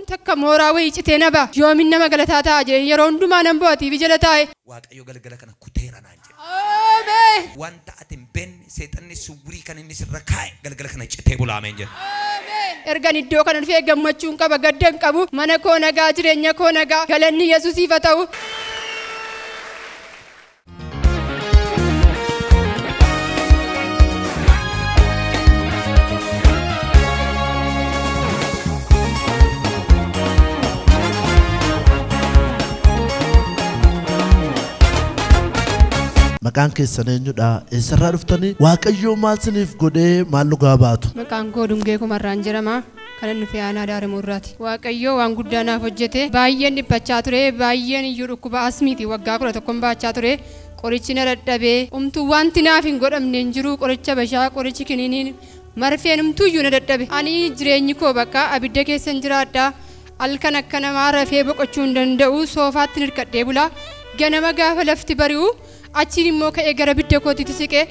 wanta akka mooraa wayii citee na ba'a. Yoomin nama galataa ta'a jedhee yeroo hundumaa nan bo'atii fi jala taa'e. Waaqayyo galgala kana kuteera naan jedhe. Ameen. Wanta ati hin beekne seexanni suwurii kan inni sirra kaa'e galgala kana citee bula ameen jedhe. Ergan iddoo kana dhufee gammachuun qaba, gadda hin qabu. Mana koo nagaa, jireenya koo nagaa, galanni Yesuusiif haa ta'u. Maqaan keessan eenyudha? Eessarraa dhuftanii? Waaqayyoo maal siniif godhee maal dhugaa baatu? Maqaan koo Dungee Kumarraan jedhama. Kan inni dhufe aanaa Daarimuu-irraati. Waaqayyoo waan guddaa naaf hojjete. Baay'een dhiphachaa ture. Baay'een iyyuu dhukkuba asmiiti. Waggaa 11 baachaa ture. Qorichi na dadhabee. Umtuu wanti naaf hin godhamne hin jiru. Qoricha bashaa, qorichi kiniiniin, marfeen umtuu iyyuu na dadhabe. Ani jireenyi koo bakka abidda keessa hin jiraadha. Halkan akka namaa rafee boqochuu hin danda'u. Soofaatti hirkadhee bula. Ganama gaafa lafti bari'u achiin immoo ka'ee gara bidda kootiitti siqee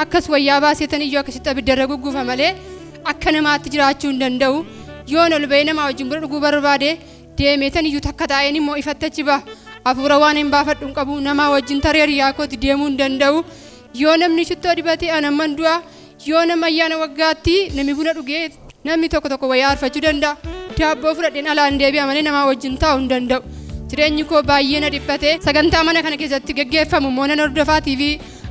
akkas wayyaa baasetan iyyuu akkasitti abiddarra gugguufa malee akka namaatti jiraachuu hin danda'u. Yoon ol ba'ee namaa wajjin buna dhuguu barbaade deemeetan iyyuu takka taa'een immoo ifatti achi ba'a. Hafuura waan hin baafadhu hin qabu. Namaa wajjin taree hiriyaa kooti deemuu hin danda'u. Yoo namni shittoo dibatee an amman du'a. Yoo nama ayyaana waggaatti namni buna dhugee namni tokko tokko wayyaa arfachuu danda'a. Daabboo fudhadheen alaan deebi'a malee namaa wajjin taa'uu hin danda'u. Jireenyi koo baay'ee na dhiphate. Sagantaa mana kana keessatti geggeeffamu immoo nan hordofaatii fi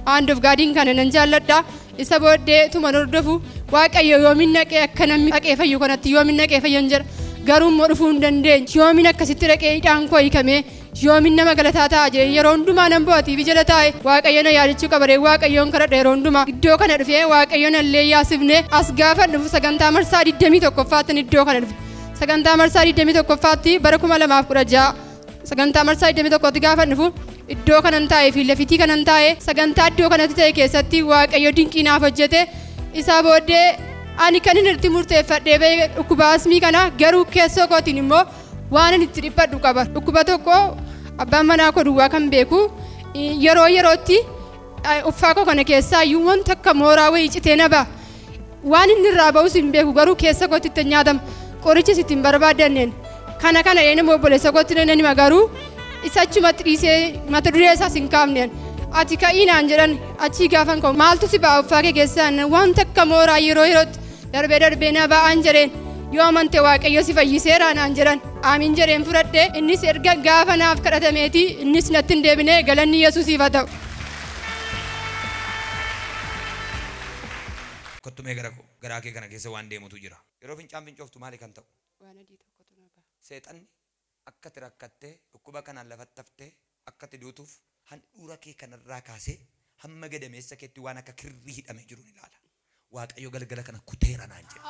Hand of Godiin kana nan jaalladha. Isa booddee tuma hordofu Waaqayyo yoomin naqee akka namni dhaqee fayyu kanatti yoomin naqee fayyan jedha. Garuu immoo dhufuu hin dandeenye. Yoomin akkasitti dhaqee hidhaan koo hiikamee yoomin nama galataa ta'a jedhee yeroo hundumaa nan bo'atii fi jala taa'e. Waaqayyo na yaadachuu qaba ree Waaqayyoon kadhadha yeroo hundumaa. Iddoo kana dhufee Waaqayyo nallee yaasifne as gaafa dhufu sagantaa marsaa 21ffaatti iddoo kana dhufe. Sagantaa marsaa 21ffaatti bara 2016 sagantaa marsaa 21tti gaafa dhufu iddoo kanan taa'ee fi lafitii kanan taa'e sagantaa iddoo kanatti ta'e keessatti Waaqayyo dinqii naaf hojjete. Isaa booddee ani kan inni itti murteeffadhee ba'e dhukkuba asmii kana garuu keessoo kootiin immoo waan inni itti dhiphadhu qaba. Dhukkuba tokko abbaan manaa koo duwwaa kan beeku yeroo yerootti uffaa koo kana keessaa iyyuu wanta akka mooraa wayii citee na ba'a. Waan inni irraa ba'us hin beeku garuu keessa kootti itti nyaatama. Qorichis ittiin barbaadanneen. Kana kana eenyu obboleessa kootti nan hima garuu isa achumatti dhiisee mata duree isaas hin kaafneen. Ati ka'ii naan jedhan achii gaafan ka'u maaltu si ba'a uffaa kee keessaa wanta akka mooraa yeroo yerootti darbee darbee na ba'aan jedheen. Yoo amante Waaqayyo si fayyiseera naan jedhan. Amiin jedheen fudhadhe. Innis erga gaafa naaf kadhatameeti innis natti hin deebine. Galanni Yesuusiif haa ta'u. Kottu mee gara koo garaa kee kana keessa waan deemutu jira. Yeroo fincaan fincooftu maali kan ta'u? Waan adii tokkotu na ba'a. Seexanni akka ati rakkattee dhukkuba kanaan lafatti haftee akka ati duutuuf handhuura kee kanarraa kaasee hamma gadameessa keetti waan akka kirrii hidhamee jiru ni ilaala. Waaqayyo galgala kana kuteera naan jedhe.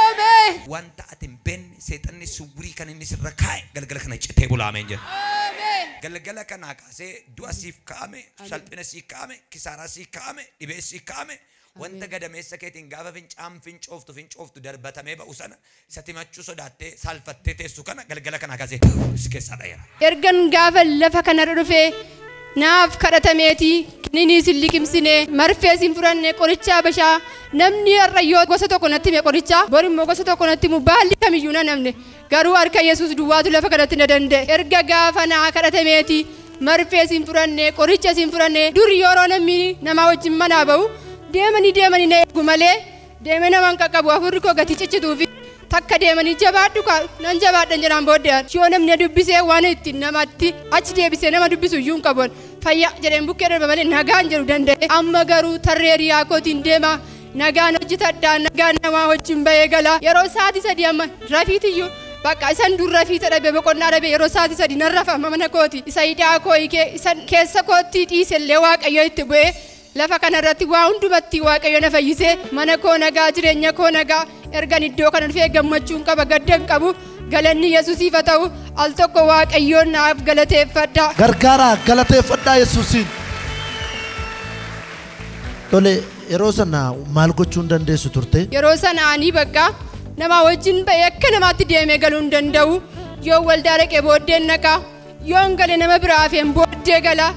Ameen. Wanta ati hin beekne seexanni suwurii kan inni sirra kaa'e galgala kana citee bula ameen jedhe. Ameen. Galgala kanaa kaasee du'a siif kaa'ame, salphina siif kaa'ame, kisaaraa siif kaa'ame, dhibee siif kaa'ame, wanta gadameessa keetiin gaafa fincaan fincooftu fincooftu darbatamee ba'u sana isa timachuu sodaattee saalfattee teessu kana galgala kanaa kaasee si keessaa dha'eera. Ergan gaafa lafa kanarra dhufee naaf kadhatameeti kiniiniis hin liqimsine, marfees hin fudhanne, qoricha habashaa namni har'a yoo gosa tokko natti hime qoricha bor immoo gosa tokko natti himu baalli kamiyyuu na namne garuu harka Yesuus duwwaatu lafa kanatti na danda'e. Erga gaafa naa kadhatameeti marfees hin fudhanne, qorichas hin fudhanne. Dur yeroo namni namaa wajjin manaa ba'u deemanii deemanii na eegu malee deemee nama hin qaqqabu. Hafuurri koo gatii ciccituu fi takka deemanii jabaadhu kaa nan jabaadhan jedhaan booddee yoo namni na dubbisee waan ittiin namatti achi deebisee nama dubbisu iyyuu hin qabu. Fayyaa jedheen bukkee darba malee nagaan jedhu danda'e. Amma garuu tarree hiriyaa kootiin deema. Nagaan hojjetadhaa, nagaan namaa wajjin ba'ee gala. Yeroo sa'aatii 3 amma rafiitiyyuu bakka isan dur rafiita dhabe boqonnaa dhabe yeroo sa'aatii 3 nan rafa amma mana kooti. Isa hidhaa koo hiikee isan keessa kootti dhiisellee Waaqayyo itti bu'ee lafa kanarratti waa hundumatti Waaqayyo na fayyisee mana koo nagaa, jireenya koo nagaa. Ergan iddoo kana dhufee gammachuun qaba, gadda hin qabu. Galanni Yesuusiif haa ta'u. Al tokko Waaqayyoon naaf galateeffadha. Gargaaraa galateeffadhaa Yesuusiin. Tole yeroo sana maal gochuu hin dandeessu turte? Yeroo sana ani bakka nama wajjin ba'ee akka namaatti deemee galuu hin danda'u. Yoo waldaa dhaqee booddeen naqa, yoo hin gale nama biraa hafeen booddee gala.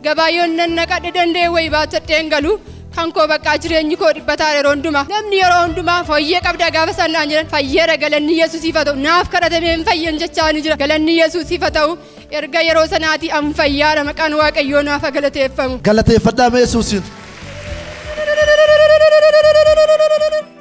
Gabaa yoo nan naqadhe danda'e wayii baatadhee hin galu. Kan koo baqqaa jireenyi koo dhiphataa yeroo hundumaa. Namni yeroo hundumaa fooyyee qabda gaafa isaan naan jedhan fayyeera galanni Yesuusiif haa ta'u naaf kadhatamee hin fayyan jechaa ni jira. Galanni Yesuusiif haa ta'u erga yeroo sanaatii an fayyaadha maqaan Waaqayyoo naaf haa galateeffamu. Galateeffadhaa mee Yesuusin.